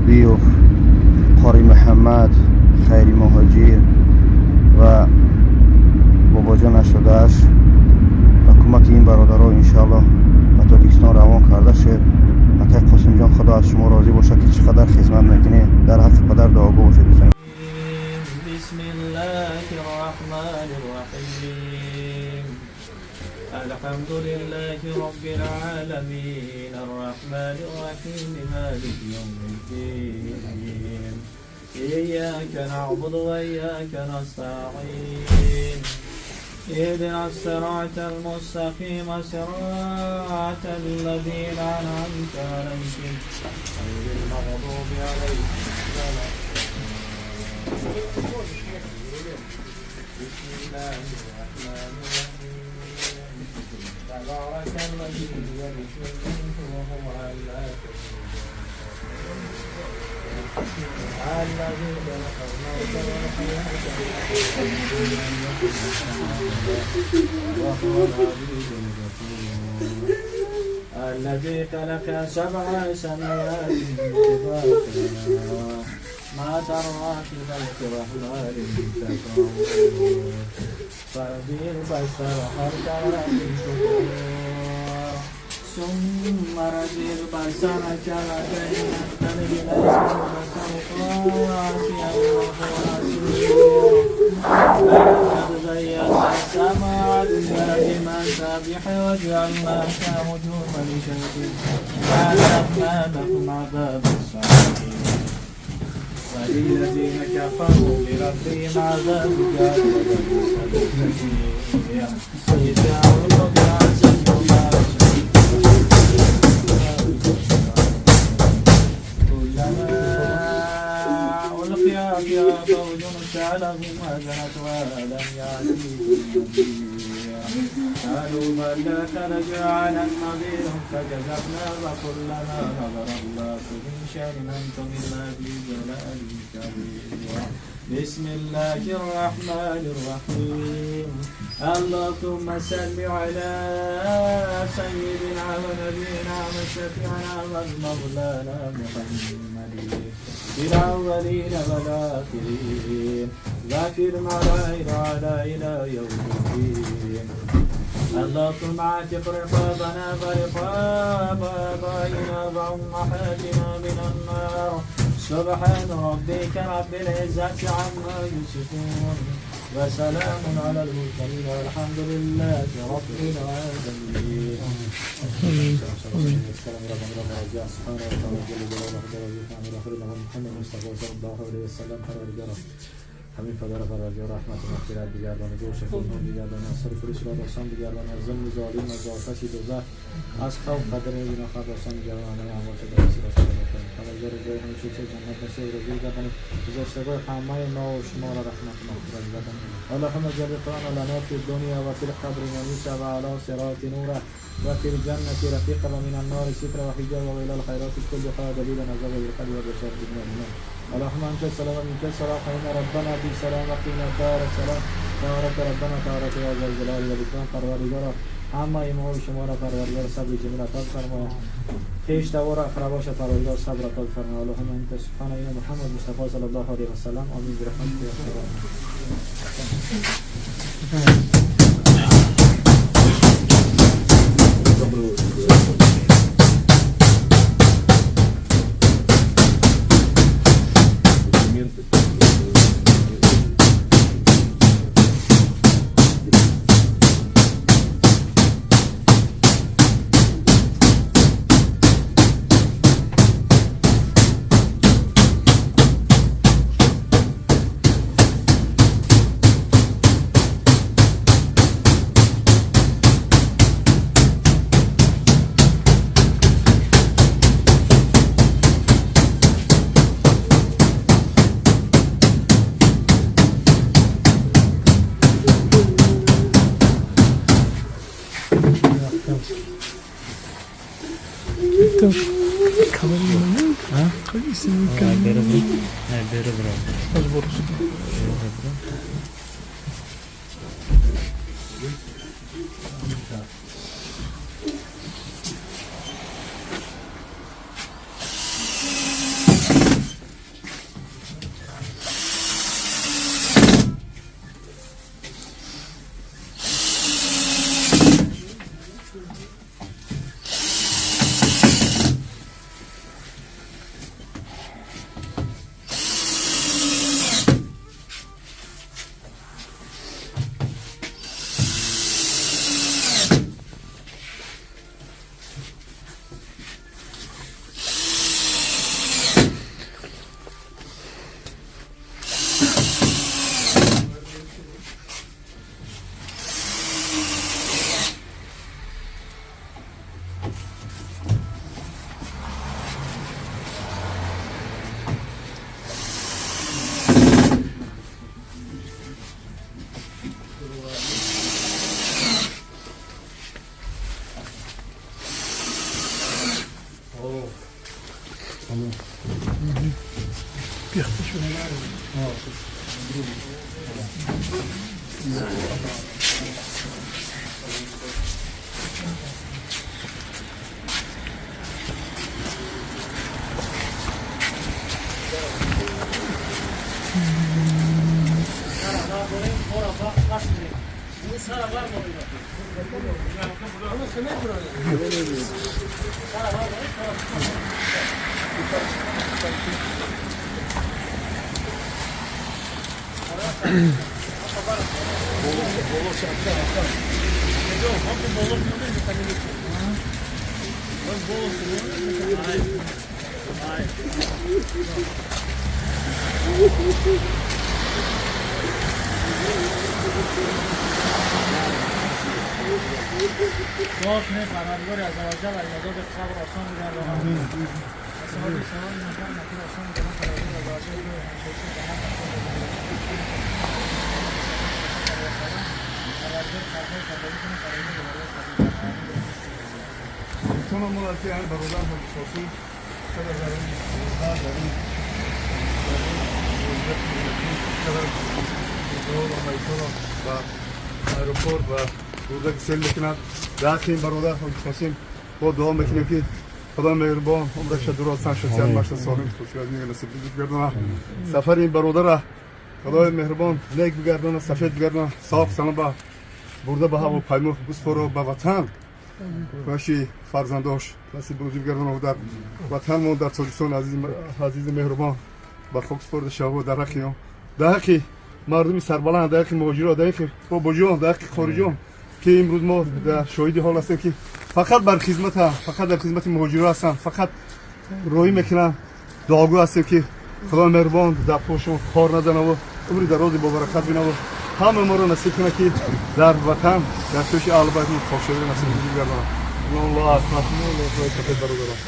Набиев, Қори Муҳаммад, Хайри Муҳоҷир ва Бобоҷон 88 ба кӯмаки ин бародаро иншоаллоҳ ба Тоҷикистон равон карда шуд. Акай Қосимҷон, Худо аз шумо розӣ бошад, ки чӣ қадар хизмат мекунед. Дар ҳаққи падар дуогӯ бошед, дӯстони. بسم الله الرحمن الرحيم. الحمد لله رب العالمين، الرحمن الرحيم، مالك يوم الدين. إياك نعبد وإياك نستعين. اهدنا الصراط المستقيم، صراط الذين أنعمت عليهم، غير المغضوب عليهم ولا. بسم الله الرحمن الرحيم. تبارك الذي بيده الملك وهو على كل شيء، الذي خلق الموت والحياة وهو العزيز الغفور. الذي خلق سبع سماوات طباقا، ما ترى في خلق الرحمن من تفاوت، فارجع البصر هل ترى من فطور. ثم ارجع البصر كرتين ينقلب إليك البصر خاسئا وهو حسير. ولقد زينا السماء الدنيا بمصابيح وجعلناها رجوما للشياطين وأعتدنا لهم عذاب السعير. وللذين كفروا بربهم عذاب جهنم إذا ألقوا فيها سمعوا لها كلما ألقي فيها فوج سألهم خزنتها ألم يأتيكم نذير؟ قالوا بلى قد جاءنا نذير فكذبنا وقلنا ما نذر الله من شيء إن أنتم إلا في ضلال كبير. بسم الله الرحمن الرحيم. اللهم صل على سيدنا ونبينا وشفيعنا ومولانا محمد في الأولين والآخرين وفي الملأ الأعلى إلى يوم الدين. اللهم اعتق رقابنا ورقاب آبائنا وأمهاتنا من النار. سبحان ربك رب العزة عما يصفون وسلام على المرسلين والحمد لله رب العالمين. ҳамин падара Парвардигор раҳмату мағфират бигардонад, гӯши худнон бигардонад, аз сари фури сурат осон бигардонад, аз зулми золим, аз оташи дӯзах, аз хавф қадри гуноҳкор осон бигардонад, ҳамаи амвоти дар сират Парвардигор ризои ҳамаи чиз ҷаннат насиб розӣ гардонад, гузаштагони ҳамаи мо ва шуморо раҳмату мағфират бигардонад. اللهم اجعل القرآن لنا في الدنيا وفي القبر ونيسا وعلى صراط نورا وفي الجنة رفيقا ومن النار سترا وحجابا وإلى الخيرات كلها دليلا عذاب القلب وبشر بالمؤمنين. اللهم انت السلام ومنك السلام، فإن ربنا بالسلام وقنا دار السلام. تبارك ربنا تبارك يا ذا الجلال والإكرام. پروردگارا همه ما و شما را پروردگار صبر جمیل عطا فرما، خویش دوار اقرباش پروردگار صبر عطا فرما. اللهم انت سبحان ان محمد مصطفی صلی الله علیه و سلم. آمین برحمتك یا Документы. دعا کنیم پروردگار عزوجل از عذاب قبر آسان بگرداند. سوال سوال نکن نکن آسان بگرداند. پروردگار عزوجل همیشه به هم پروردگار خطای خطایی کنه پروردگار خطای چون ما که هر برادر هم خصوصی چقدر در این در این و аэропорт ва бурда гусел мекунад. Дар ин бародар ҳоҷи бо дуо мекунем ки худо меҳрубон умраша дуроз шад, маша солим хушрозӣ насиб бигардонад. Сафари ин бародара худои меҳрубон нек бигардонад, сафед бигардонад, соф сана ба бурда ба ҳавопаймо бисфоро ба ватан боши фарзандош насиб рӯзӣ бигардонад дар ватанмон дар Тоҷикистон азизи меҳрубон ба хок супорда шава дар ҳаққи дар ҳаққи мардуми сарбаланд, дар ҳаққи муҳоҷиро, дар ҳаққи бобоҷон, дар ҳаққи хориҷон ки имрӯз мо дар шоҳиди ҳол ҳастем ки фақат бар хизмат, фақат дар хизмати муҳоҷиро ҳастанд, фақат роҳӣ мекунанд. Дуогӯ ҳастем ки худои меҳрубон дар пошон хор назанаву умри дарози бобаракат бинаву ҳама моро насиб кунад ки дар ватан дар пеши аҳли байт хокшавиро насиб бигардонад. Аллоҳу акбар. Сафед бародарон.